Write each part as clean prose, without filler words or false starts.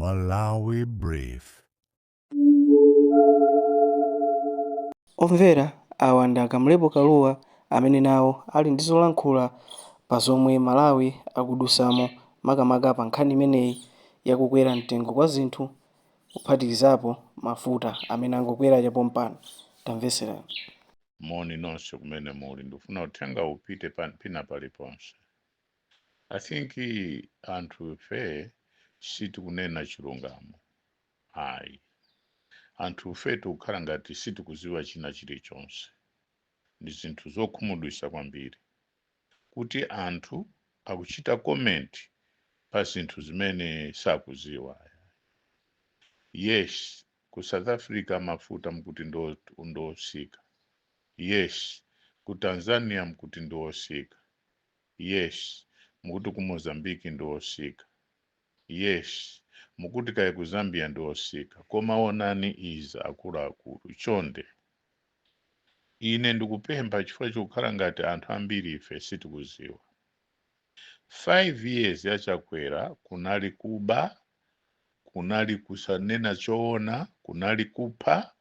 Malawi Brief. Omvera, awa ndi a Kamlepo Kalua amene nawo ali ndi zolankhula pa zomwe Malawi akudusamo makamaka pa nkhani imeneyi yakukwera mtengo kwa zinthu kuphatikizapo mafuta amene angokwera chapompano. Tamveserani. Moni nonse kumene muli. Ndikufuna uthenga upite pina paliponse. I think anthu ife sitikunena chilungamo ayi. Anthu ife tikukhala ngati sitikuziwa china chilichonse. Ndi zinthu zokhumudwitsa kwambiri kuti anthu akuchita comment pa zinthu zimene sakuziwa. Yes, ku South Africa mafuta mkuti ndosika. Yes, ku Tanzania mkuti ndiosika. Yes, mukuti ku Mozambique ndiosika. Yes, mukuti kaye ku Zambia ndiosika. Koma onani izi, akuluakulu, chonde, ine ndikupempha chifukwa chikukhala ngati anthu ambiri ife sitikuziwa. 5 years yaChakwera kunali kuba, kunali kusanena choona, kunali kupha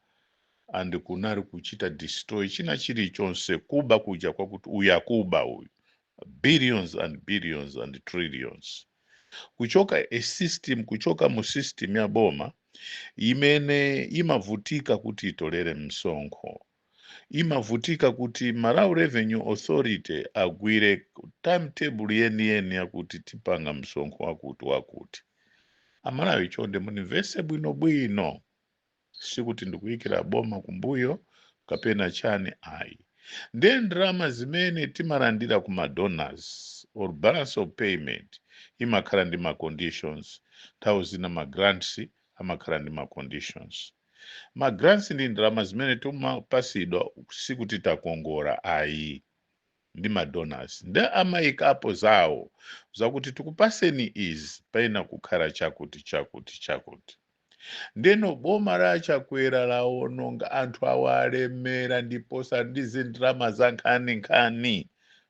and kunali kuchita destroy china chilichonse. Kuba kuja kwakuti uyu akuba uyu, billions and billions and trillions, kuchoka a system, kuchoka mu system ya boma imene imavutika kuti itolere msonkho, imavutika kuti Malawi Revenue Authority agwire timetable yeniyeni yakuti tipanga msonkho wakuti wakuti. Amalawi, chonde munimvese bwinobwino. Sikuti ndikuyikira boma kumbuyo kapena chani, ayi. Ndiye ndalama zimene timalandira ku ma donors or balance of payment imakhala ndi ma conditions. Nthawi zina ma grants amakhala ndi ma conditions. Ma grants ndi ndalama zimene timapasidwa, sikuti takongora ayi, ndi ma donors. Nde amayikapo zawo zakuti tikupaseni izi, paina kukhala chakuti chakuti chakuti. Ndeno boma la Chakwera lawononga. Anthu awa alemera ndiposa ndi zindalama za nkhaninkhani.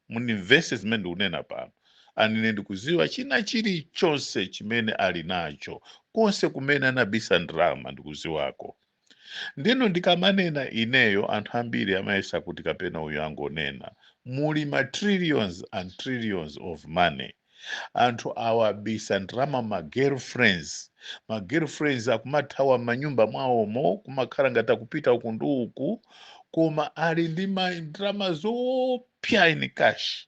Munimvese zimene ndikunena pano. Anine ndikuziwa china chilichonse chimene ali nacho, konse kumene anabisa ndalama ndikuziwako. Ndeno ndikamanena ineyo, anthu ambiri amayesa kuti kapena uyu angonena. Muli ma trillions and trillions of money. Anthu awabisa ndalama. Ma girlfriends, ma girlfriends akumathawa m'manyumba mwawomo, kumakhala ngati akupita uku ndi uku, koma ali ndi ma ndalama zopya in cash.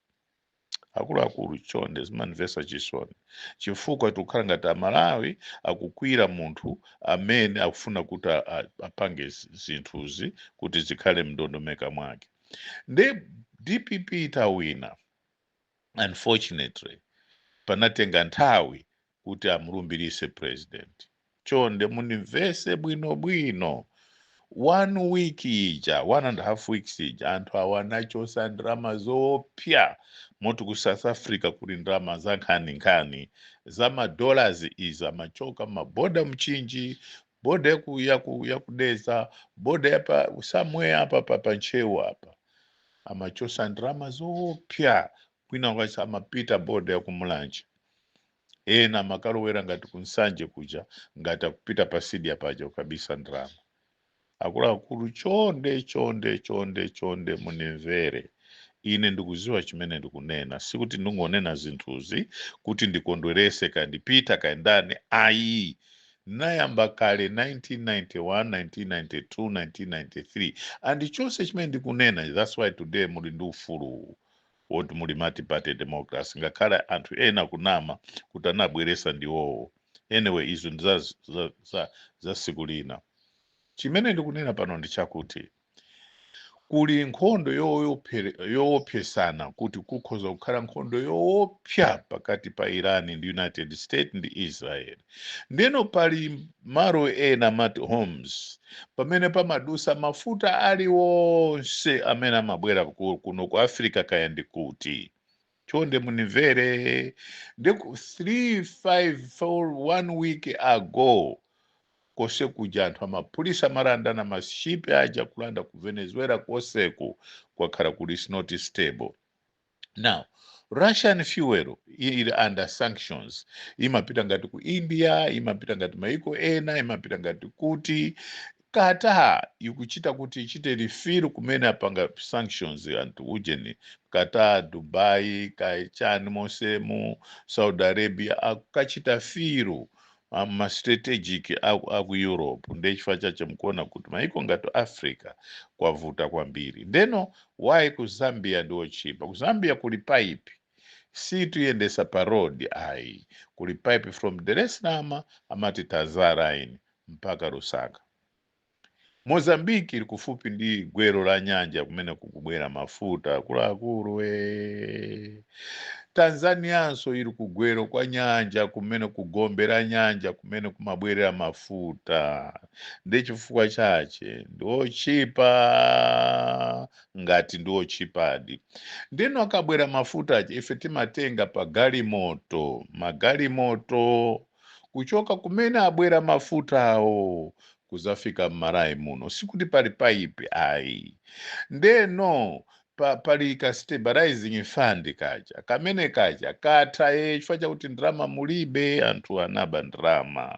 Akuluakulu, chonde, zimandimvetsa chisoni chifukwa tikukhala ngati Amalawi akukwira munthu amene akufuna kuti apange zinthuzi kuti zikhale mndondomeka mwake. Nde DPP itawina, unfortunately panatenga nthawi kuti amulumbirise president. Chonde mundimvese bwinobwino. One week ija, 1.5 weeks ija, anthu awa anachosa ndalama zopya, moti ku South Africa kuli ndalama za nkhaninkhani za ma dollars. Izi amachoka maboda, Mchinji boda, yakudeza boda, yapa somewhere apa pa Ntcheu apa, amachosa ndalama zopya. Kwina kwacha amapita boda yakuMulanje, ena amakalowera ngati kuNsanje kuja, ngati akupita pa Sidia paja kukabisa ndalama. Akuluakulu, chonde chonde chonde chonde munimvere. Ine ndikuziwa chimene ndikunena. Sikuti ndingonena zinthuzi kuti ndikondwerese kandipita kandani, ayi. Nayamba kale 1991, 1992, 1993 and chonse chimene ndikunena. That's why today muli ndi ufulu woti muli multi-party democracy, ngakhale anthu ena kunama kuti anabweresa ndiwowo. Anyway, izo ndi za siku lina. Chimene ndikunena pano ndi chakuti kuli nkhondo yoopsesana, kuti kukhoza kukhala nkhondo yoopsa pakati pa Iran ndi United States ndi Israel. Ndeno pali malo ena amati Hormuz, pamene pamadusa mafuta aliwonse amene amabwera kuno ku Africa kaya ndi kuti. Chonde munimvere. Ndiku 3 5 4 1 week ago, kose kuja anthu amaphulisa malanda na mashipi aja kulanda ku Venezuela, koseku kwakhala kuli is not stable. Now Russian fuel ili under sanctions, imapita ngati ku India, imapita ngati maiko ena, imapita ngati kuti Qatar ikuchita kuti ichite refill kumene apanga sanctions anthu ujeni Qatar, Dubai, kaichani mosemu Saudi Arabia akachita fill ma strategic aku Europe. Ndechifukwa chache mukuona kuti maiko ngati Africa kwavuta kwambiri. Ndeno why ku Zambia ndiochipa? Ku Zambia kuli pipe, situyendesa pa road ayi, kuli pipe from Dar es Salaam, amati Tazara line, mpaka Lusaka. Mozambiki ili kufupi ndi gwero la nyanja kumene kukubwera mafuta akuluakulu we. Tanzanianso ili kugwero kwa nyanja, kumene kugombe la nyanja kumene kumabwerera mafuta. Ndi chifukwa chache ndiochipa, ngati ndiochipadi. Ndino akabwera mafuta aja, ife timatenga pa galimoto, magalimoto kuchoka kumene abwera mafutawo kuzafika m'Malawi muno. Sikuti pali paipi ayi. Ndeno pali ka stabilizing fund kaja, kamene kaja katha ye chifukwa chakuti ndrama mulibe. Anthu anaba ndrama,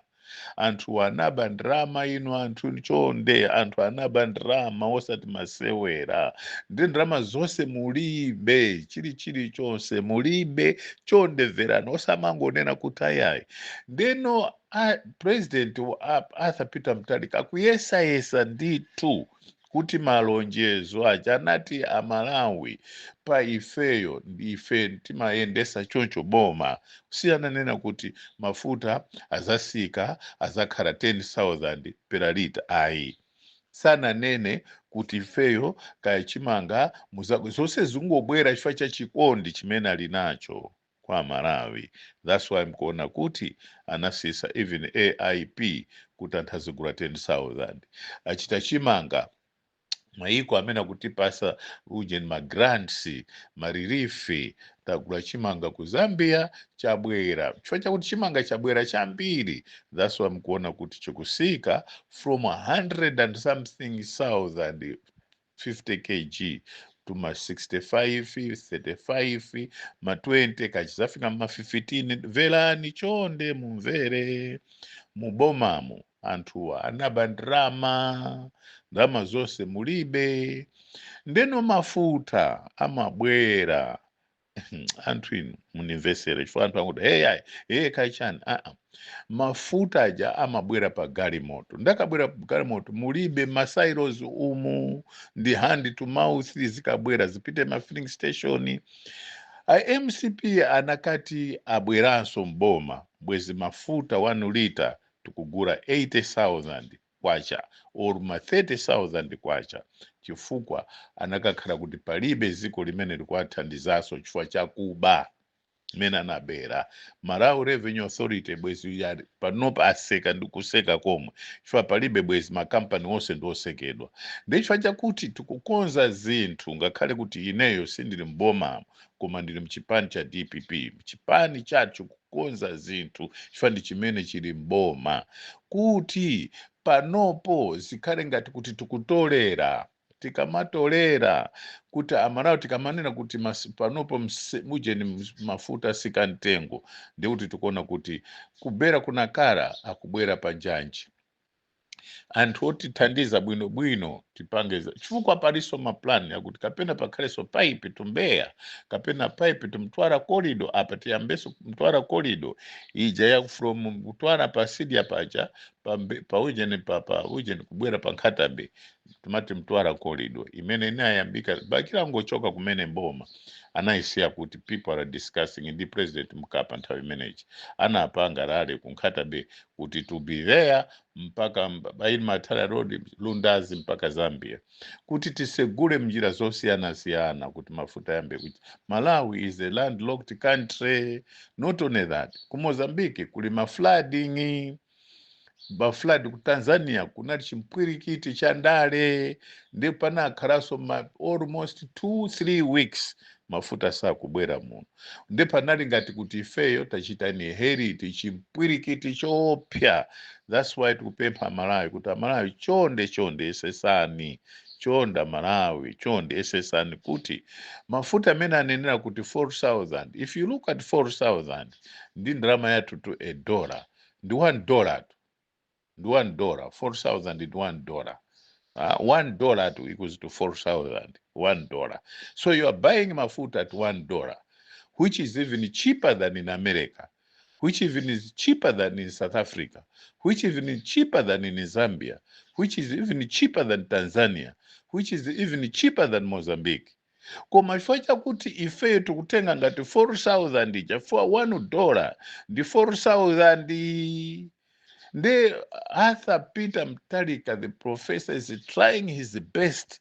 anthu anaba ndrama ino, anthu chonde, anthu anaba ndrama osati masewera. Ndi ndrama zonse mulibe, chili chilichonse mulibe. Chonde mverani, osamangonena kuti ayayi. Ndeno president Arthur Peter Mutharika akuyesayesa ndithu kuti malonjezo aja anati Amalawi pa ifeyo, ife timayendesa choncho boma, kusiyana nena kuti mafuta azasika, azakhala 10,000 per liter ayi. Sananene kuti ifeyo kaya chimanga zonse zingobwera chifukwa cha chikondi chimene ali nacho kwa Malawi. That's why mkuona kuti anasisa even AIP kuti anthu azigula 10,000. Achita chimanga, maiko amene akutipasa uje ma grants, ma relief, tagula chimanga ku Zambia, chabwera. Chifukwa chakuti chimanga chabwera chambiri, that's why mkuona kuti chikusika from 100 and something thousand 50 kg to ma 65, 35, ma 20, kachizafika ma 15. Mverani chonde, mumvere, mubomamo anthuwa anaba ndrama, ndrama zonse mulibe. Ndeno mafuta amabwera. Anthu inu munimvesere, chifukwa anthu akuti, "Hey, ayi, hey, kaichani." Aa, mafuta aja amabwera pa galimoto. Ndakabwera pa galimoto, mulibe ma silos umu, ndi hand to mouth. Zikabwera zipite ma filling station. A MCP anakati abweranso mboma, bwezi mafuta 1 liter tikugula 80,000 kwacha or ma 30,000 kwacha, chifukwa anakakhala kuti palibe ziko limene likuwathandizanso chifukwa chakuba mene anabera. Malawi Revenue Authority bwezi panopa aseka ndi kuseka komwe, chifukwa palibe, bwezi makampani onse ndi osekedwa. Ndi chifukwa chakuti tikukonza zinthu, ngakhale kuti ineyo sindili mbomamo, koma ndili mchipani cha DPP, chipani chathu kukonza zinthu chifukwa ndi chimene chili mboma, kuti panopo zikhale ngati kuti tikutolera. Tikamatolera kuti Amalawi, tikamanena kuti panopo mujeni mafuta asika mtengo, ndikuti tikuona kuti kubera kunakala akubwera pa njanji, anthu otithandiza bwinobwino tipange chifukwa paliso maplani akuti kapena pakhalenso pipe to Mbeya, kapena pipe to Mtwara corridor. Apa tiyambeso Mtwara corridor ija ya from Mtwara pa Sidia paja pa, pa ujeni pa ujeni kubwera pa Nkhata Bay, timati Mtwara corridor imene inayambika bakilangochoka kumene mboma, anayisiya kuti people are discussing ndi President Mkapa nthawi imeneyi, anapanga rally ku Nkhata Bay kuti to be there mpaka Baini Matala Road, Lundazi mpaka Zambia, kuti tisegule mnjira zosiyanasiyana kuti mafuta yambe kuti Malawi is a landlocked country. Not only that, ku Mozambique kuli ma flooding, ma flood. Ku Tanzania kunali chimpwirikiti cha ndale, ndi panakhalanso ma almost 2-3 weeks mafuta sakubwera muno. Ndi panali ngati kuti ifeyo tachita inherit chimpwirikiti choopsa. That's why tikupempha Amalawi kuti Amalawi chonde chonde, yesesani Chonde Malawi, chonde esesani kuti mafuta amene anenera kuti 4000, if you look at 4000 ndi ndalama yathu to a dollar, ndi $1 tu, ndi $1. 4000 ndi $1. $1 to equals to 4000, $1. So you are buying mafuta at $1, which is even cheaper than in America, which even is cheaper than in South Africa, which even is cheaper than in Zambia, which is even cheaper than Tanzania, which is even cheaper than Mozambique. Koma chifukwa chakuti ifeyo tikutenga ngati 4000 ija for $1 ndi 4000. Nde Arthur Peter Mutharika, the professor, is trying his best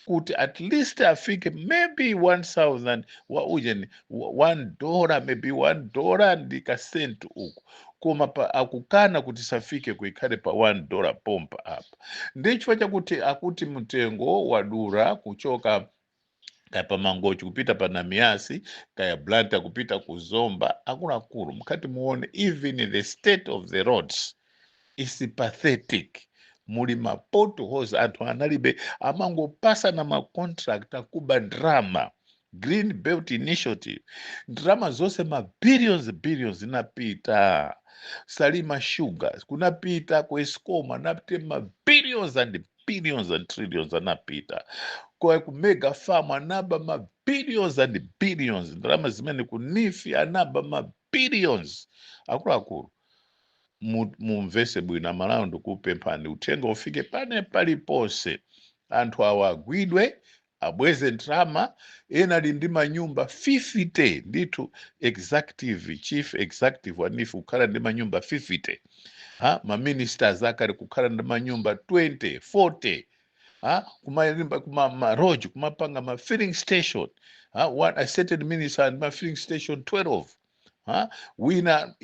kuti at least afike maybe 1000 wa ujeni, $1, maybe $1 ndi kasenti uku, koma pa akukana kuti safike kuikhale pa $1 pompa apa. Ndi chifukwa chakuti akuti mtengo wadura kuchoka kaya pa Mangochi kupita pa Namiyasi, kaya Blantyre kupita ku Zomba. Akuluakulu, mkhati muone even the state of the roads is pathetic. Muli ma potholes, anthu analibe, amangopasana ma contract akuba ndrama. Green Belt Initiative, ndrama zonse, ma billions billions inapita. Salima Sugar kunapita, ku Escom anapita ma billions and billions and trillions anapita, kwa ku mega farm anaba ma billions and billions, ndalama zimene ku NEEF anaba ma billions. Akuluakulu, mumvese bwino Amalawi, ndikupemphani uthenga ufike pane paliponse. Anthu awa agwidwe, abweze ndrama. Ena ali ndi manyumba 50 ndithu. Executive, chief executive wa NEEF kukhala ndi manyumba 50, ha, maministers akali kukhala ndi manyumba 20, 40, ha, kumalimba kuma maroji, kumapanga ma filling station, ha, one a certain minister and ma filling station 12, ha, wina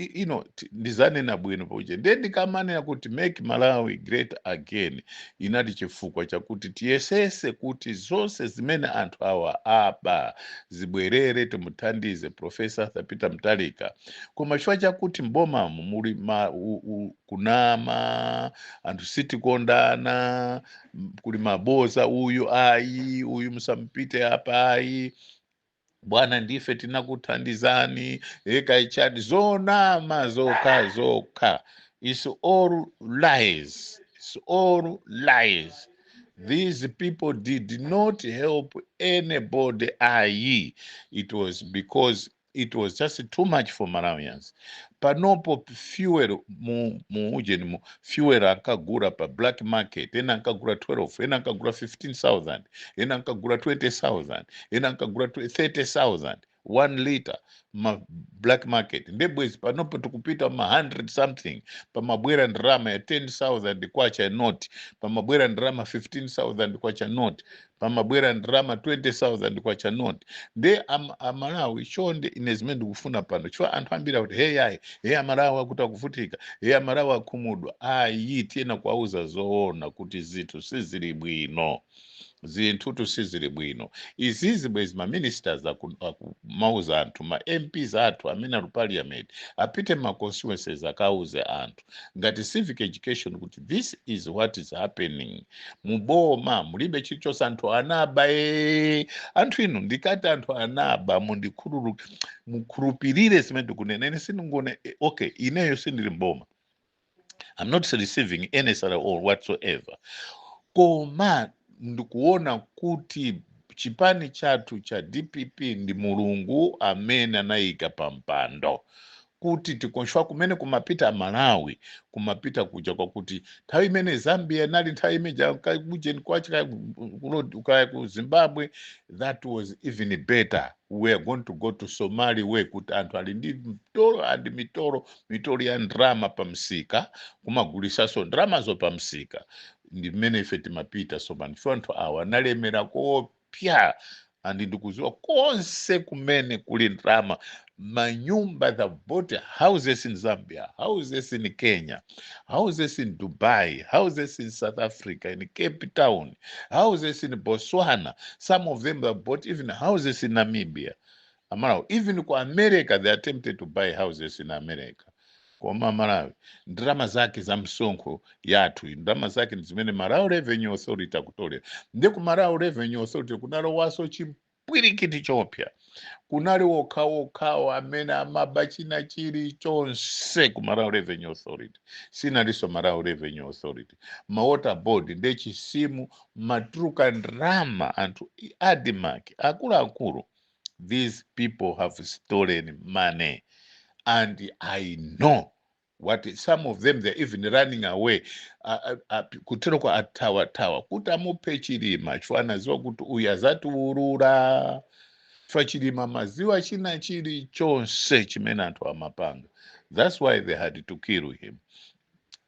ndizanena bwino pauje. Ndiye ndikamanena kuti "Make Malawi Great Again" inati chifukwa chakuti tiyesese kuti zonse zimene anthu awa aba zibwerere, timuthandize Professor Arthur Peter Mutharika. Koma chifukwa chakuti mbomamo muli ma, u, u, kunama, anthu sitikondana, kuli maboza, uyu ayi, uyu musampite apa, ayi bwana, ndife tinakuthandizani, ekaichani, zonama zokha zokha. It's all lies, it's all lies. These people did not help anybody ayi. It was because it was just too much for Malawians. Panopo fuel mu ujeni, mu fuel ankagura pa black market, ena ankagura 12, ena ankagura 15,000, ena ankagura 20,000, ena ankagura 30,000 1 liter ma black market. Ndebwezi panopo tikupita ma 100 something, pamabwera ndrama ya 10,000 kwacha note, pamabwera ndrama 15,000 kwacha note, pamabwera ndrama 20,000 kwacha note. Nde Amalawi, chonde, ine zimene ndikufuna pano, chifukwa anthu ambiri akuti, "Hey, ayi, hey, Amalawi akuti akuvutika, hey, Amalawi akhumudwa." Ayi, tiyena kuauza zoona kuti zinthu sizili bwino, zinthutu sizili bwino. Izizi bwezi ma ministers akumauza anthu, ma MPs athu amene ali parliament apite ma constituencies akauze anthu ngati civic education kuti this is what is happening muboma. Mulibe chilichonse, anthu anaba. E anthu inu, ndikati anthu anaba, mundikhululuke, mukhulupirire zimene ndikunena. Ine sindingone, okay, ineyo sindili mboma, I'm not receiving any salary or whatsoever, koma ndikuona kuti chipani chathu cha DPP ndi Mulungu amene anayika pa mpando kuti tikonshwa kumene kumapita Malawi, kumapita kuja kwakuti nthawi imene Zambia inali, nthawi imene kujeni kwachi kaya ku Zimbabwe, that was even better. We are going to go to Somali way, kuti anthu ali ndi mtolo and mitolo mitolo ya ndrama pamsika, kumagulisaso ndramazo pamsika. Ndi mmene ife timapita somani. Chifukwa anthu awa analemera kopya and ndikuziwa konse kumene kuli ndrama, manyumba. They bought houses in Zambia, houses in Kenya, houses in Dubai, houses in South Africa, in Cape Town, houses in Botswana. Some of them have bought even houses in Namibia. Amalawi, even ku America, they attempted to buy houses in America. Koma Malawi, ndalama zake za msonkho yathu, ndalama zake ndi zimene Malawi Revenue Authority akutolera. Ndi ku Malawi Revenue Authority kunalowaso chipwirikiti chopya. Kunali wokhawo amene amaba china chilichonse ku Malawi Revenue Authority. Sinalinso Malawi Revenue Authority, ma Water Board ndi chisimu matuluka ndalama anthu. ADMARC, akuluakulu, these people have stolen money and I know what some of them, they're even running away. Kutero kwa athawathawa kuti amuphe Chilima, chifukwa anaziwa kuti uyu azatiurura, chifukwa Chilima maziwa china chilichonse chimene anthu amapanga. That's why they had to kill him.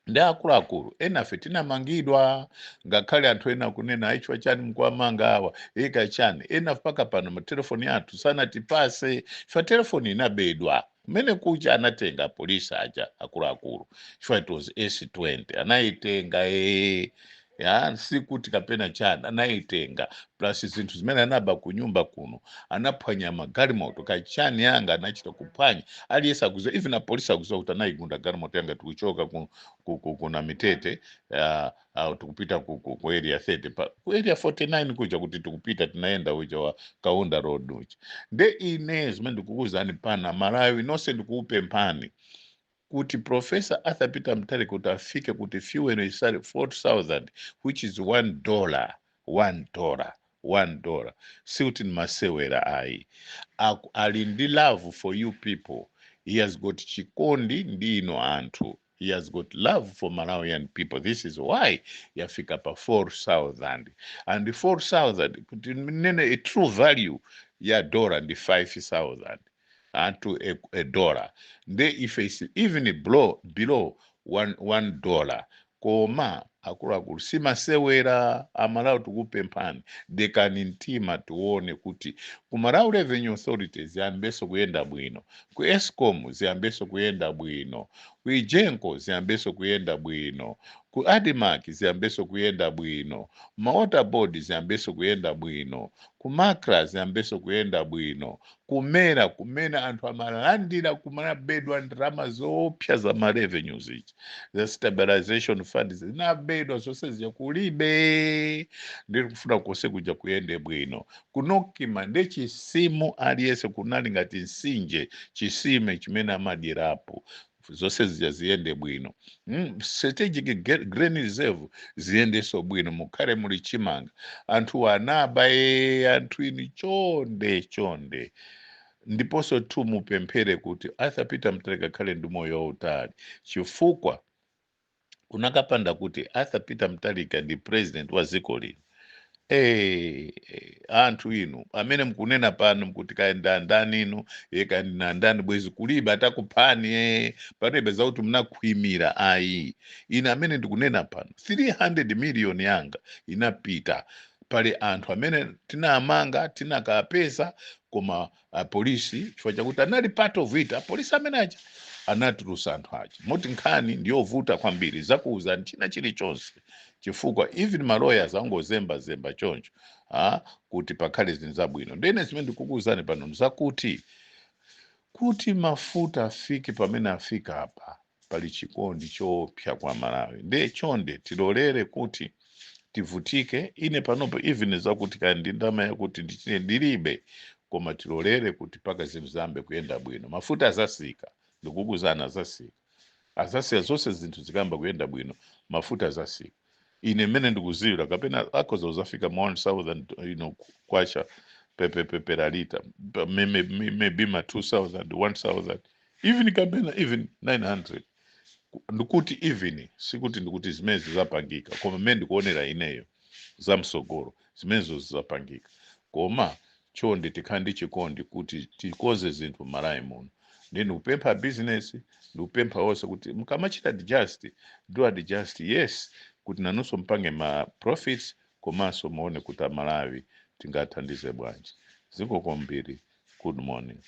Ndi akuluakulu enafe tinamangidwa, ngakhale anthu ena kunena, "Aichwa chani mukuwamanga awa eka chani?" Ena mpaka pano matelefoni athu sanatipase, chifukwa telefoni inabedwa kumene kucha, anatenga polisi aja akuluakulu, chifukwa it was S20 anayitenga. Ya, sikuti kapena chani, anayitenga plus zinthu zimene anaba kunyumba kuno. Anaphwanya magalimoto kachani yanga, anachita kuphwanya. Aliyense akuziwa, even apolisi akuziwa kuti anayigunda galimoto yanga tikuchoka kuna Mitete, tikupita ku Area 30 ku Area 49 kuja kuti tikupita, tinaenda uja wa Kaunda Road uja. Nde ine zimene ndikukuwuzani pana Malawi nonse, ndikuupemphani kuti Professor Arthur Peter Mutharika kuti afike kuti fuel isali 4000, which is $1, $1, $1, sikuti nimasewera ayi. Ali ndi love for you people. He has got chikondi ndi ino anthu. He has got love for Malawian people. This is why yafika pa 4000. And 4000, kuti nene a true value ya dollar ndi 5000 anthu a dollar. Nde ife is even below $1. Koma akuluakulu, simasewera. Amalawi, tikupemphani, dekani mtima, tione kuti ku Malawi Revenue Authority ziyambenso kuyenda bwino, ku ESCOM ziyambenso kuyenda bwino, ku EGENCO ziyambenso kuyenda bwino, ku ADMARC ziyambenso kuyenda bwino, ma Water Board ziyambenso kuyenda bwino, ku MACRA ziyambenso kuyenda bwino, kumera kumene anthu amalandira kumabedwa ndalama zoopsa za ma revenues ichi, the stabilization fund zinabedwa zonse zija, kulibe. Ndiri kufuna konse kuja kuyende bwino. Ku NOCMA ndi chisimu, aliyense kunali ngati msinje, chisime chimene amadyerapo. Zonse zija ziyende bwino. Strategic Grain Reserve ziyendenso bwino, mukhale muli chimanga. Anthu anaba e, anthu ini, chonde chonde. Ndiponso tu mupemphere kuti Arthur Peter Mutharika akhale ndi moyo wautali, chifukwa kunakapanda kuti Arthur Peter Mutharika ndi president wa dziko lino, anthu inu amene mukunena pano mukuti kaenda ndani inu, kaenda ndani, bwezi kulibe atakuphani. Palibe zakuti munakhwimira ayi. Ine amene ndikunena pano, 300 million yanga inapita. Pali anthu amene tinamanga, tinakapeza, koma apolisi, chifukwa chakuti anali part of it, apolisi amene aja anatulusa anthu aja. Moti nkhani ndiyovuta kwambiri, zakuwuzani china chilichonse, chifukwa even ma lawyers angozembazemba choncho kuti pakhale zinthu zabwino. Ndene zimene ndikukuwuzani pano zakuti kuti mafuta afike pamene afika apa, pali chikondi choopsa kwa Malawi. Nde chonde tilolere kuti tivutike. Ine panopo even zakuti kaya ndi ndalama yakuti ndichine ndilibe, koma tilolere kuti paka zinthu ziyambe kuyenda bwino. Mafuta azasika, ndikukuzana, azasika, azasika zonse. Zinthu zikamba kuyenda bwino, mafuta azasika. Ine mmene ndikuziwira, kapena akhoza kuzafika ma 1000 kwacha per liter, maybe ma 2000, 1000 even, kapena even 900. Ndikuti even sikuti ndikuti zimene zizapangika, koma mmene ndikuonera ineyo zamsogolo, zimenezo zizapangika. Koma chonde tikhale ndi chikondi kuti tikonze zinthu m'Malawi muno. Ndi ndikupempha business, ndikupempha onse kuti mukamachita adjust, do adjust, yes, kuti nanunso mpange ma profits, komanso muone kuti Amalawi tingathandize bwanji. Zikomo kwambiri. Good morning.